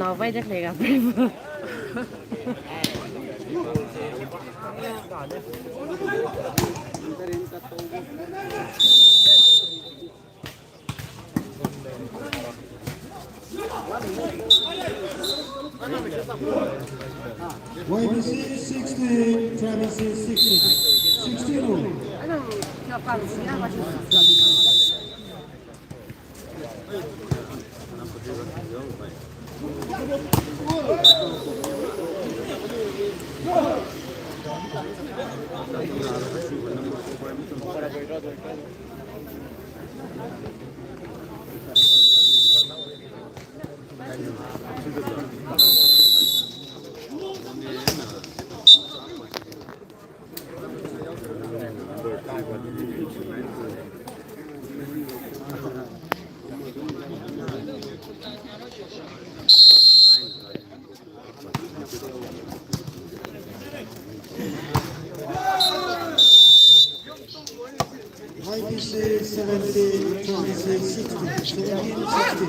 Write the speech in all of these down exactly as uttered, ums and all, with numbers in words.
ꯅꯥꯎꯕꯩꯗ ꯂꯩꯔꯝꯃꯦ꯫ Y B C sixty, Travis sixty, sixty rule. Y B C seventy, twenty-six sixty, seventeen sixty.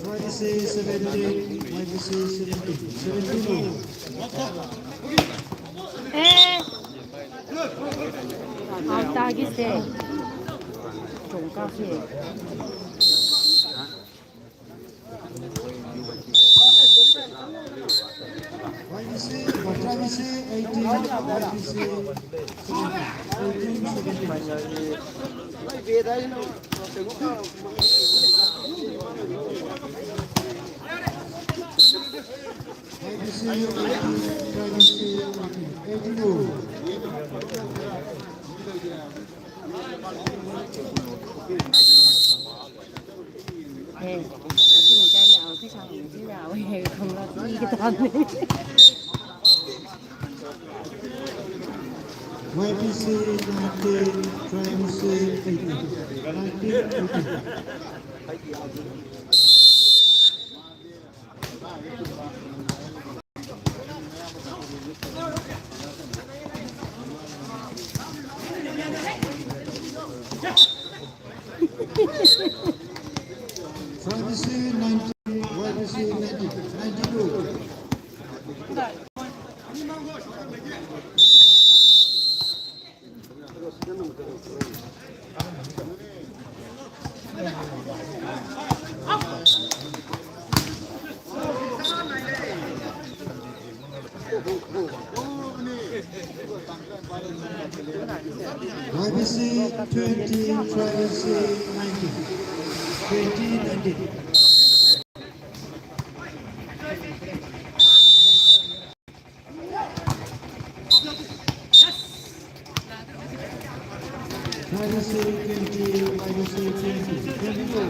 Y B C seventy, Y B C seventy, seventy more. ꯑꯦ꯫ ꯑꯥ, ꯇꯥꯒꯤꯁꯦ꯫ ꯆꯣꯡꯀꯥꯁꯦ꯫ ꯄꯩꯁꯥ ꯍꯧꯖꯤꯛ ꯌꯥꯎꯋꯦ ꯍꯥꯏꯕ ꯈꯪꯕ꯭ꯔꯥ? ꯄꯤꯒꯦ ꯇꯧꯕꯅꯦ꯫ ꯋꯥꯏ ꯄꯤ ꯁꯤ ꯅꯥꯏꯟꯇꯤꯟ, ꯇ꯭ꯔꯥꯏꯕꯦꯜ ꯁꯤ eighteen, nineteen eighteen. Privacy nineteen, privacy nineteen, ninety-two. Y B C twenty, privacy nineteen, twenty nineteen. Privacy twenty, privacy twenty, twenty-two.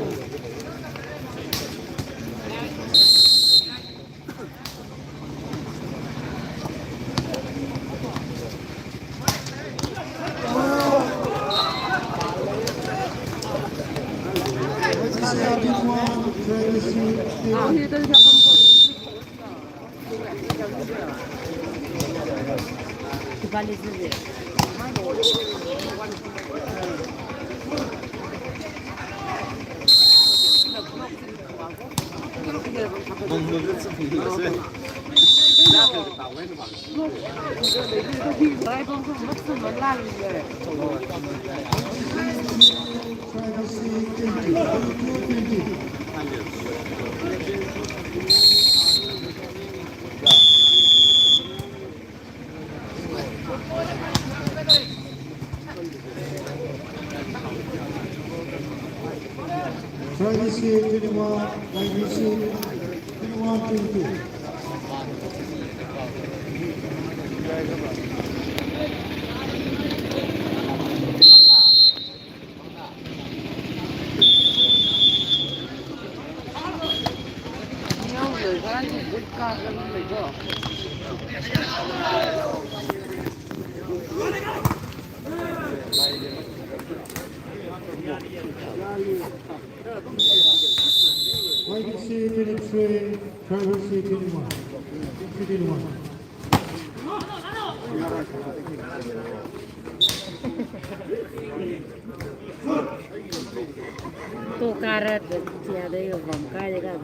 Privacy twenty-one, privacy twenty-one, twenty-two. Y B C twenty-three, Tribal C twenty-one. Twenty-one. Tô cara, tia, daí eu vou, cara, cara.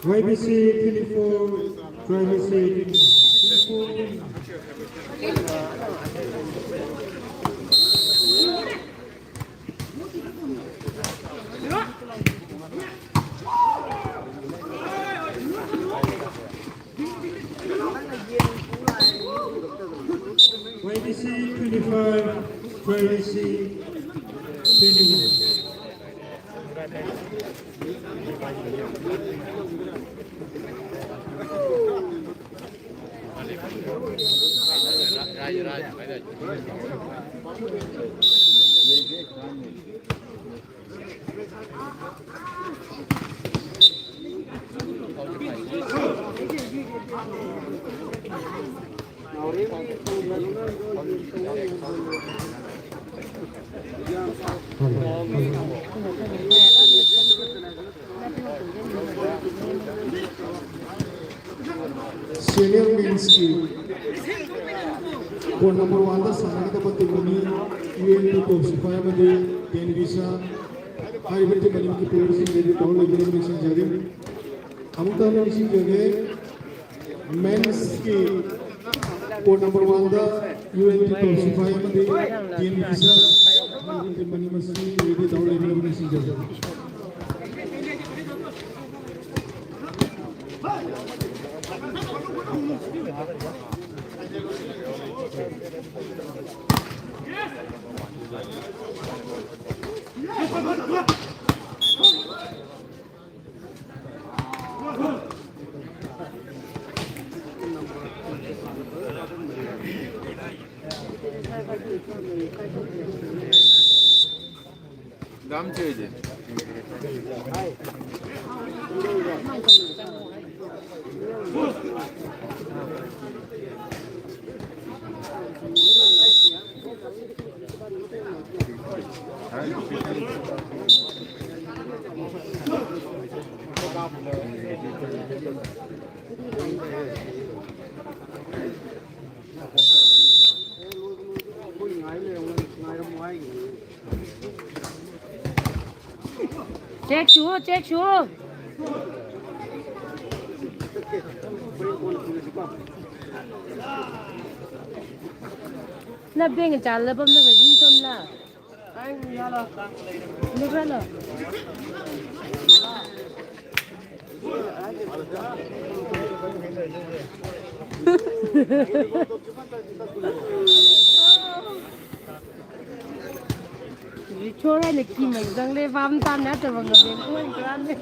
Y B C twenty-four, Tribal C twenty-one. Y B C twenty-five, Tribal C twenty-one. Senior men's ꯀꯤ court number ꯋꯥꯟꯗ ꯁꯥꯟꯅꯒꯗꯕ team ꯑꯅꯤ, U N P ꯇꯣꯞ ꯁꯤꯐꯥꯏ ꯑꯃꯗꯤ ten visa. ꯍꯥꯏꯔꯤꯕ team ꯑꯅꯤꯃꯛꯀꯤ ꯄ꯭ꯂꯦꯌꯔꯁꯤꯡ ready ꯇꯧꯔ ꯂꯩꯕꯤꯔꯝꯕ ꯅꯤꯡꯁꯤꯡꯖꯔꯤ꯫ ꯑꯃꯨꯛꯇ ꯍꯟꯅ ꯅꯤꯡꯁꯤꯡꯖꯒꯦ, ꯃꯦꯟꯁꯀꯤ ꯀꯣꯔꯠ ꯅꯝꯕꯔ ꯋꯥꯟꯗ ꯌꯨ ꯑꯦꯟ ꯇꯤ ꯇꯣꯞ ꯁꯤꯐꯥꯏ ꯑꯃꯗꯤ ꯇꯤ ꯑꯦꯝ ꯕꯤ ꯁꯥꯔ ꯃꯅꯤꯄꯨꯔ ꯇꯤꯝ ꯑꯅꯤꯃꯛꯁꯤ ꯔꯦꯗꯤ ꯇꯧꯔ ꯂꯩꯕꯤꯔꯕꯅꯤ ꯁꯤꯡꯖꯔ꯫ ꯆꯦꯛ ꯁꯨ, ꯆꯦꯛ ꯁꯨ꯫ ꯅ ꯕꯦꯡ ꯆꯥꯜꯂꯕꯝꯅ ꯀꯩꯁꯨꯝ ꯆꯣꯝꯂ꯫ ꯂꯨꯕ꯭ꯔꯥꯅꯣ? ꯔꯤꯆꯣꯔ ꯍꯥꯏꯅ ꯀꯤꯃꯩ ꯆꯪꯂꯦ, ꯄꯥꯝ ꯇꯥꯝꯅꯦ, ꯅꯠꯇꯕ ꯉꯝꯃꯦ, ꯃꯣꯏ ꯀꯔꯥꯟꯅꯦ꯫